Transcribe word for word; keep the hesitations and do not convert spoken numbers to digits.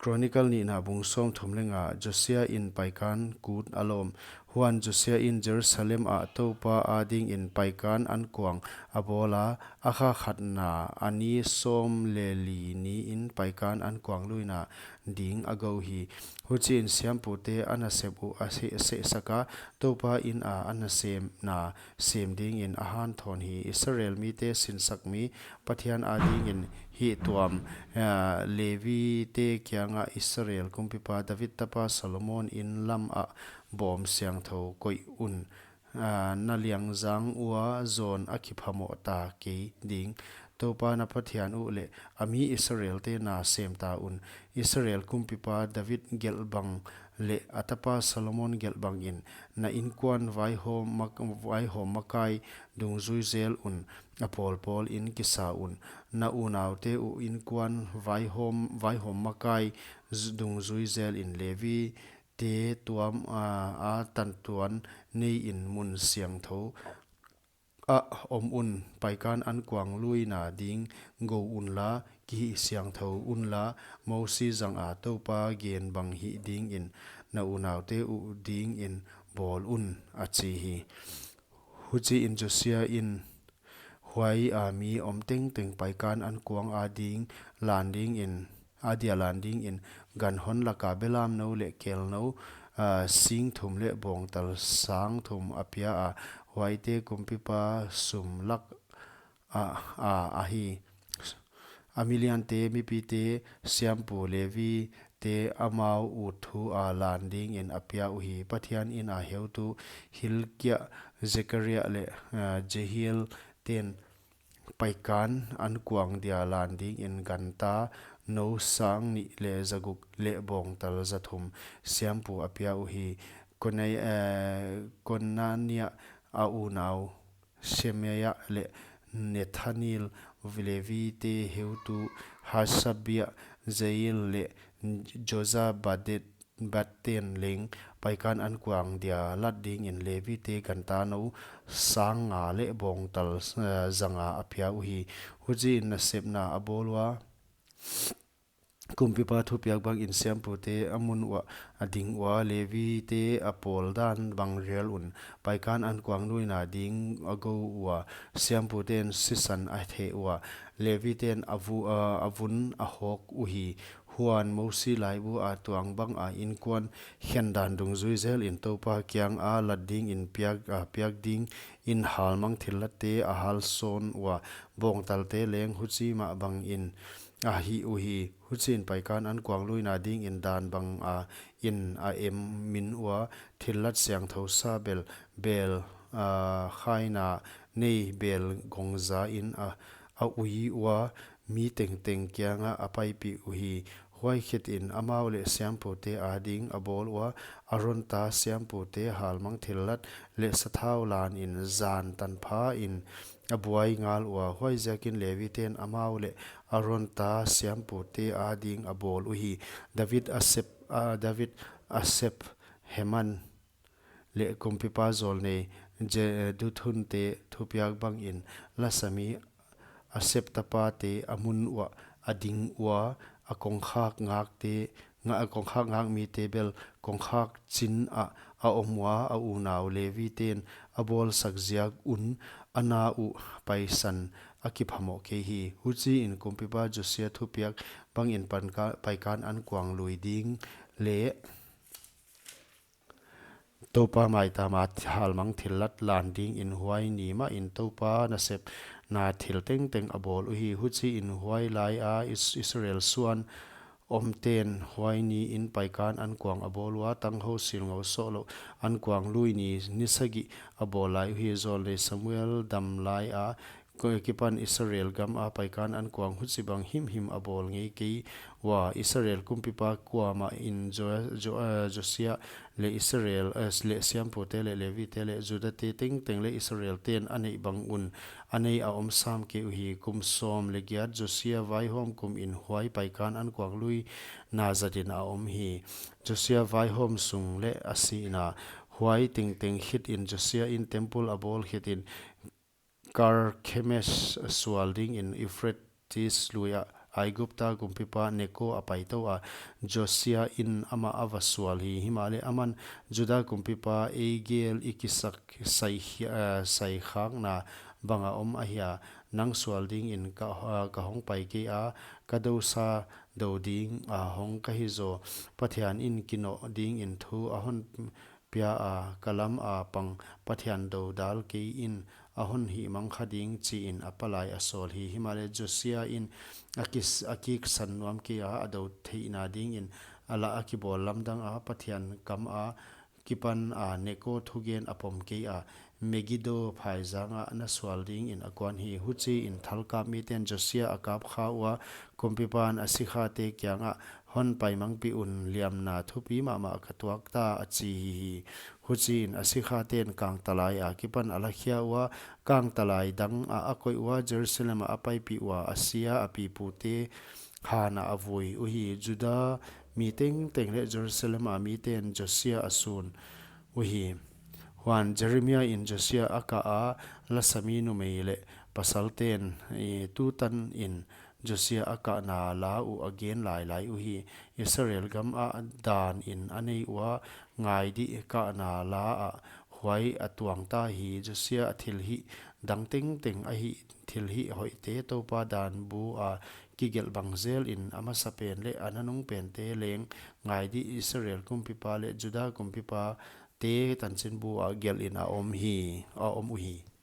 Chronicle nihna bung sawmthum leh nga. Josia in paikan kut a lawm. Huan Josia in Jerusalem ah Toupa adingin paikan ankuang a bawl a, a kha khatna a ni sawm leh li niin paikan ankuang luina ding a gou hi. Huchiin siampute a nasep uh a se- sehsak a, Toupa in a a nasemna sem dingin a hanthawn hi. Israel mite sinsakmi Pathian adingin hihtuam, ah, Levite kiangah Israel kumpipa David tapa Solomon in lam ah bawm siangthou koih un, ah, na liangzang ua zawn a kiphamoh ta kei ding. Toupa na Pathian uh leh a mi Israelte na sem ta un. Israel kumpipa David gelh bang leh a tapa Solomon gelh bangin na inkuan vaihawm mak- vaihawm makai dungzui zel un, a pawlpawl in kisa un. Na unaute uh inkuan vaihawm, vaihawm makai z- dungzui zelin Levite tuam a, a tantuan neiin mun siangthou ah om un. Paikan ankuang luina ding gou unla, kihih siangthou unla, Mosi zanga Toupa gen bang hih dingin na unaute uh dingin bawl un, a chi hi. Huchiin Josia in huai a mi om tengteng paikan ankuang ading lan dingin, adia lan dingin ganhon laka belamnou leh kelnou, ah, sing thum leh bawngtal sang thum a pia a, huaite kumpipa sum lak a, a, ahi. A miliante, mipite, siampu, Levite amau utthu a lan dingin a pia uhi. Pathian in a heutu Hilkia, Zekaria leh, ah, Jehiel ten paikan ankuang dia lan dingin ganta nou sang nih leh zaguk leh bawngtal zathum siampu a pia uhi. Konai- eh, Konania a unau Shemaya leh Nethanel, Levite heutu Hasabia, Jehiel leh Jozabad ten leng paikan ankuang dia lat dingin Levite ganta nou sang nga leh bawngtal, eh, zanga a pia uhi. Huchiin nasepna a bawl ua, kumpipa thupiak bangin siampute a mun uah a ding ua, Levite a pawl dan bang rel un. Paikan ankuang luina ding a gou ua, siamputen sisan a theh ua, Leviten a vu- a, a vun a hawk uhi. Huan Mosi laibu a tuang banga inkuan khen dan dungzui zelin Toupa kianga lat dingin piak, a, piak dingin halmang thillatte a hal sawn ua, bawngtalte leng huchi mah bangin a hih uhi. Huchiin paikan ankuang luina dingin dan banga in a em min ua, thillat siangthou sa bel, bel, ah, khaina nei bel gongza in a, a ui ua, mi tengteng kianga a paipih uhi. Huai khitin amau leh siampute ading a bawl ua, Aron ta siampute halmang thillat leh sathau lanin zan tanphain a buai ngal ua. Huaiziakin Leviten amau leh Aron ta siampute ading a bawl uhi. David a sep, a, David a sep Heman leh kumpipa zawlnei Jeduthunte thupiak bangin lasami a sep tapate a mun uah a ding ua, a kongkhak ngakte, nga- a kongkhak ngak mite bel kongkhak chin ah a om ua, a unau Leviten a bawlsak ziak un a na uh paisan a kiphamoh kei hi. Huchiin kumpipa Josia thupiak bangin panka- paikan ankuang lui ding leh Toupa maitama halmang thillat lan dingin huai ni mahin Toupa nasepna thil tengteng a bawl uhi. Huchiin huai laia Is- Israel suan omten huai niin paikan ankuang a bawl ua, tanghou silngou sohlouh ankuang lui ni, ni sagih a bawl lai uhi. Zawlnei Samuel dam laia ko- kipan Israel gama paikan ankuang huchibang himhim a bawl ngei kei ua. Israel kumpipa kuamah in Jo- Jo- eh, Josia leh Israel, eh, leh siampute leh Levite leh Judate tengteng leh Israelten a neih bang un a nei a om sam kei uhi. Kum sawm leh giat Josia vaihawm kumin huai paikan ankuang luina zatin a om hi. Josia vaihawm sung leh a sihna, huai tengteng khitin Josia in temple a bawl khitin Karkemis sual dingin Euphrates lui ah Aigupta kumpipa Neko a paitou a, Josia in amah a va sual hi. Himahleh aman, Juda kumpipa ei gel i kisak sai, eh, saikhakna bang a om ahia? Nang sual dingin ka, eh, ka hong pai kei a, ka dousa dou ding a hong ka hi zaw. Pathian in kinoh dingin thu a hon pia a, ka lam a pang Pathian doudal kei in a hon hihmang kha ding, chi in a palai a sawl hi. Himahleh Josia in a kis-, a kiksan nuam kei a, a dou theihna dingin a lah a kibawl lamdang a, Pathian kam a kipan a Neko thugen a pom kei a, Megido phaizang ah na sual dingin a kuan hi. Huchiin thalkap miten Josia a kap kha ua, kumpipan a sikhate kiangah, hon paimangpih un, liamna thupi mahmah ka tuak ta, a chi hi. Huchiin a sikhaten kangtalai a kipan a lakhia ua, kangtalai dang ah a koih ua, Jerusalem ah a paipih ua, a sia a pipute han ah a vui uhi. Juda mi tengteng leh Jerusalem a miten Josia a sun uhi. Huan Jeremia in Josia a kah a, lasami numei leh pasalten, eh, tutan in Josia a kahna la uh a gen lailai uhi. Israel gam ah dan in a nei ua, ngai di, kahna la ah huai a tuang ta hi. Josia a thilhih dang tengteng ahi, thilhih hoihte Toupa dan bu a kigelh bang zel in a masapen leh a nanungpente leng, ngai di, Israel kumpipa leh Juda kumpipa te tanchinbu ah gelh in a om hi, a om uhi.